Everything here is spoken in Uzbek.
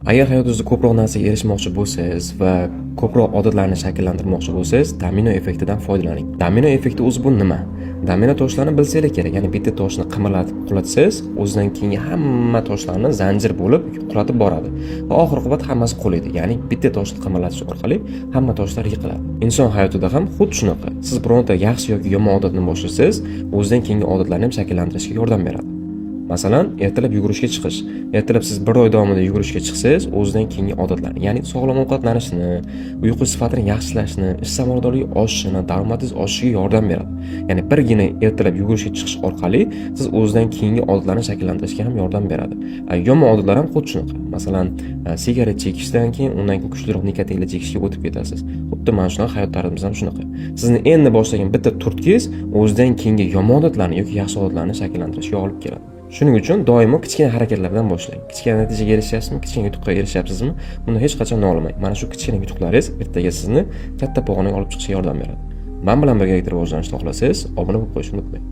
Agar hayotingizda ko'proq narsaga erishmoqchi bo'lsangiz va ko'proq odatlarni shakllantirmoqchi bo'lsangiz, domino effektidan foydalaning. Domino effekti o'zi bu nima? Domino toshlarni bilsanglar kerak, ya'ni bitta toshni qimirlatib qulatsangiz, o'zidan keyingi hamma toshlarni zanjir bo'lib qulatib boradi va oxir oqibat hammasi qulaydi. Ya'ni bitta toshni qimirlatish orqali hamma toshlar yiqiladi. Inson hayotida ham xuddi shunaqa. Siz bironta yaxshi yoki yomon odatni boshlasangiz, o'zidan keyingi odatlarni ham shakllantirishga yordam beradi. Masalan, ertalab yugurishga chiqish. Ertalab siz bir oy davomida yugurishga chiqsangiz, o'zidan keyingi odatlarni, ya'ni sog'lom ovqatlanishni, uyqu sifatini yaxshilashni, ish samaradorligi oshishini, daromadingiz oshishiga yordam beradi. Ya'ni birgina ertalab yugurishga chiqish orqali siz o'zidan keyingi odatlarni shakllantirishga ham yordam beradi. Yomon odatlar ham xuddi shunaqa. Masalan, sigaret chekishdan keyin undan keyin kuchliroq nikotinli chekishga o'tib ketasiz. Xuddi mana shunaqa hayot tarzimiz ham shunaqa. Sizni endi boshlagan bitta turtkingiz o'zidan keyingi yomon odatlarni yoki yaxshi odatlarni shakllantirishga olib keladi. Shuning uchun doimo kichkina harakatlardan boshlang. Kichkina natijaga erishyapsizmi, kichkina yutuqqa erishyapsizmi, bundan hech qachon nolimang. Mana shu kichkina yutuqlaringiz ertaga sizni katta pog'onaga olib chiqishga yordam beradi. Men bilan birgalikda rivojlanishni xohlasangiz, obuna bo'lib qo'yishni unutmang.